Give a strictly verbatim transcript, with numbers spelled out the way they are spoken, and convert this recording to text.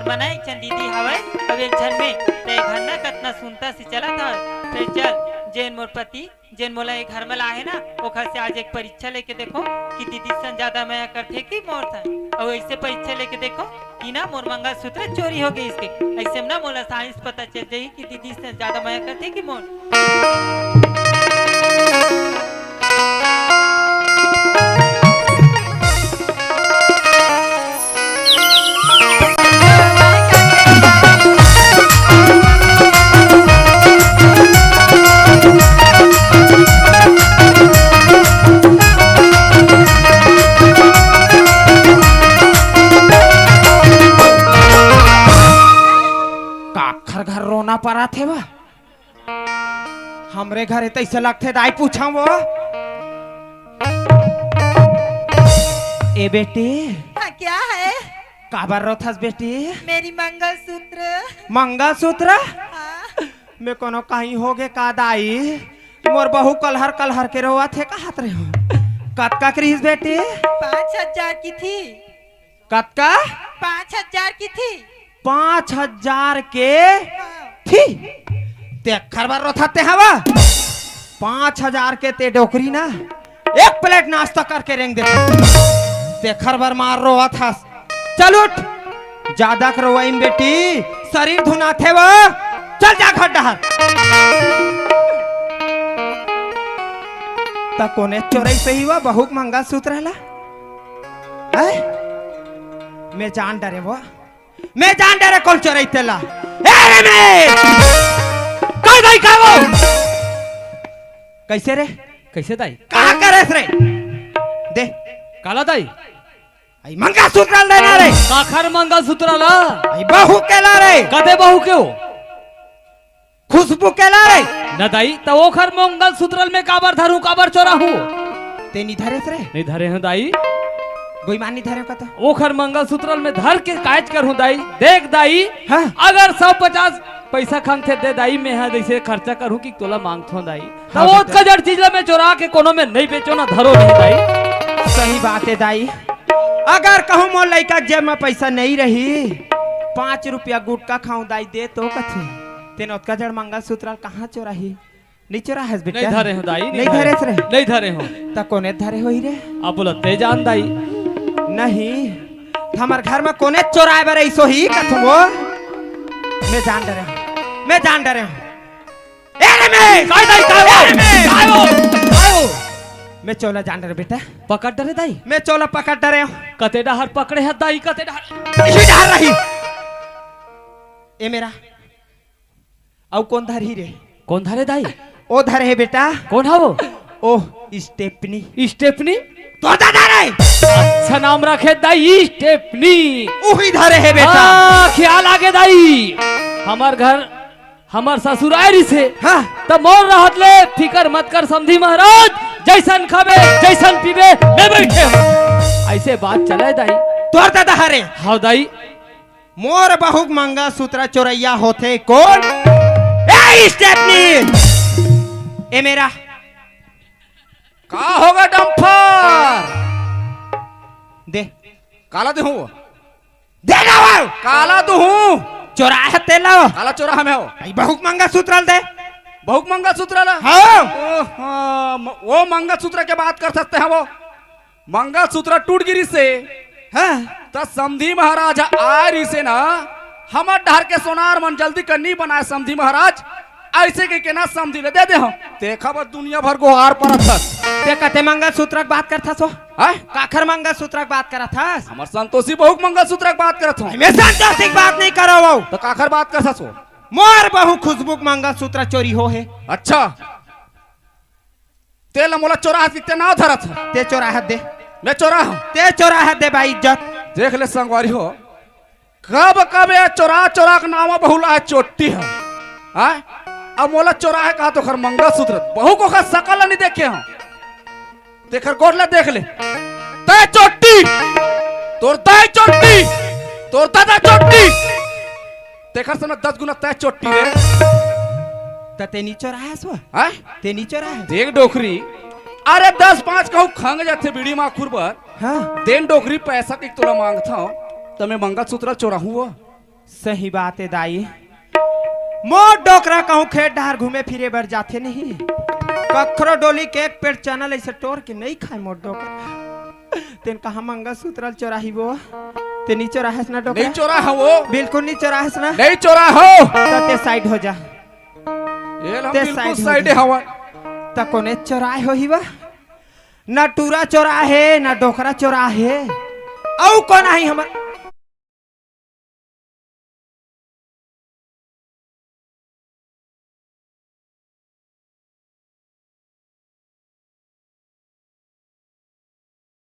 पना एक झन दीदी हवय, अउ एक झन में, ते घर न कतना सुनता से चलत हवय। ते चल, जेन मोर पति, जेन मोला ये घर में लाहे ना, ओखर से आज एक परीक्षा लेके देखो कि दीदी सन ज्यादा मया करथे कि मोर सन। अउ ऐसे परीक्षा लेके देखो कि ना मोर मंगलसूत्र चोरी हो गइस के। ऐसे में ना मोला साइंस पता चल जाही कि दीदी सन ज्यादा मया करथे कि मोर। काखर घर रोना परत हे बा? हमरे घरे तइसे लगथे दाई, पूछा वो। ए बेटी। हाँ, क्या है? काबर रोथस बेटी? मेरी मंगलसूत्र। मंगलसूत्र? हाँ। मैं कोनो कहीं होगे का दाई? मोर बहू कलहर कलहर के रोवत हे, कहत रहे हो। कतका के रिहिस बेटी? पाँच हजार की थी। कतका? पाँच हजार की थी। पाँच हजार के हाँ। थी? तेखर बर रोथस ते हवा? पाँच हजार के ते डोकरी ना, एक प्लेट नाश्ता करके रेंग देते। तेखर बर मार रोवत हस। चल उठ, जादा के रोवइन बेटी, शरीर धुनाथे वो। चल जा घर डहर। त कोने चोरइस ही वो बहू के मंगलसूत्र ला? हैं? मैं जान डरे वो, मैं जान डरे कोन चोरइस तेला। ए रे मैं! काय भाई का वो? कइसे रे? कइसे दाई? का करेस रे? दे। काला दाई? अई मंगलसूत्र ल देना रे। काखर मंगलसूत्र ला? अई बहू के ला रे। कते बहू के हो? खुशबू के ला रे। न दाई, त ओखर मंगलसूत्र ल मैं काबर धरूं, काबर चोराहूं? ते नी धरेस रे? नहीं धरे हूं दाई। गोईमान नी धरे हो का त? ओखर मंगलसूत्र ल मैं धर के कायच करहूं दाई। देख दाई, हाँ। अगर सौ पचास पइसा खंगथे दे दाई, मैं हा जइसे खर्चा करहूं कि तोला मांगथों दाई। त हाँ वो बेटा। ओतका जड़ चीज ला मैं चोरा के कोनो में नहीं बेचों ना धरों नहीं दाई। सही बात हे दाई, अगर कहूं मोर लइका के जेब में पइसा नहीं रही, पाँच रुपया गुटखा खाऊं दाई दे तो कथे, तेन ओतका जड़ मंगलसूत्र ल कहाँ चोराही? नहीं चोराहस बेटा? नहीं धरे हूं दाई, नहीं नहीं धरे। धरेस रे? नहीं धरे हूं। त कोने धरे होही रे? अब बोला ते जान दाई। नहीं, त हमर घर में कोने चोराय बर अइस होही कथों वो? मैं जान डरे हूं, मैं जान डरे हूं। ए रे मैं! काय दाई, काय हो? ए रे मैं! काय हो? काय हो? मैं चोला जान डरे बेटा। पकड़ डरे दाई? मैं चोला पकड़ डरे हूं। कते डहर पकड़े हस दाई, कते डहर? इही डहर रही। ए मेरा। अउ कोन धरही रे? कोन धरे दाई? ओ धरे हे बेटा। कोन हा वो? ओ, स्टेपनी। स्टेपनी? तोर दादा रे। अच्छा नाम रखे दाई, स्टेपनी। उही धरे हे बेटा। हाँ, ख्याल आगे दाई। हमर घर, हमर ससुर आय रिसे। हाँ। त मोर रहत ले, फिकर मत कर समधी महाराज, जइसन खाबे, जइसन पीबे, मैं बइठे हूं। अइसे बात चले दाई। तोर दादा हरे। हाँ दाई। मोर बहू के मंगलसूत्र चोरइया होथे कोन? ए स्टेपनी! ए मेरा। का होगे डम्फर? दे। काला देहूं वो? दे ना वो! काला देहूं? चोराय हस तेला। काला चोराहूं मैं वो? अई बहू के मंगलसूत्र ल दे। बहू के मंगलसूत्र ला? हाँ। ओ, हाँ, म-, वो मंगलसूत्र के बात करथस ते हा वो। मंगलसूत्र टूट गिरिसे। हाँ। त समधी महाराज आय रिसे ना, हमर डहर के सोनार मन जल्दी कर नी बनाय समधी महाराज, अइसे कहिके ना समधी ल दे दे हंव। तेखर बर दुनिया भर गोहार परत हस। ते कते मंगलसूत्र के बात करथस वो? हैं? काखर मंगलसूत्र के बात करथस? हमर संतोषी बहू के मंगलसूत्र के बात करत हंव। मैं संतोषी के बात नहीं करव वो। त काखर बात करथस वो? मोर बहू खुशबू के मंगलसूत्र चोरी होहे। अच्छा। तेला मोला चोराहस कि ते नाव धरत हस? ते चोराहस दे। मैं चोराहूं? ते चोराहस दे भाई इज्जत। देख ले संगवारी हो, कब कब ये चोरा चोरा के नाव बहुला हे चोट्टी ह। हैं? अब मोला चोराहे कहा तो ओखर मंगलसूत्र, बहू के ओखर सकल ल नहीं देखे हंव। तेखर गोड़ ल देख ले। तैं चोट्टी, तोर दाई चोट्टी, तोर दादा चोट्टी। तेखर से ना दस गुना तैं चोट्टी रे। त ते नी चोराहस वो? हैं? ते नी चोराहस? देख डोकरी, अरे दस पांच कहूं खंग जाथे बीड़ी माखुर बर। हाँ। देन डोकरी पैसा के तोला मांगथंव, त मैं मंगलसूत्र चोराहूं वो? सही बात हे दाई, मोर डोकरा कहूँ खेत डहर घूमे फिरे बर जाथे नहीं, कखरो डोली के एक पेड़ चना ल अइसे टोर के नहीं खाय मोर डोकरा। तेन कहाँ मंगलसूत्र ल चोराही वो? ते नहीं चोराहेस ना डोकरा? नहीं चोराहे वो। बिल्कुल नहीं चोराहेस ना? नहीं चोराहे हो। त ते साइड हो जा। ये ला ते बिल्कुल साइड हो साइड जा। हवा। त कोने चोराहे होही वा? ना टूरा चोराहे, ना डोकरा चोराहे। अउ कोन आही हमर?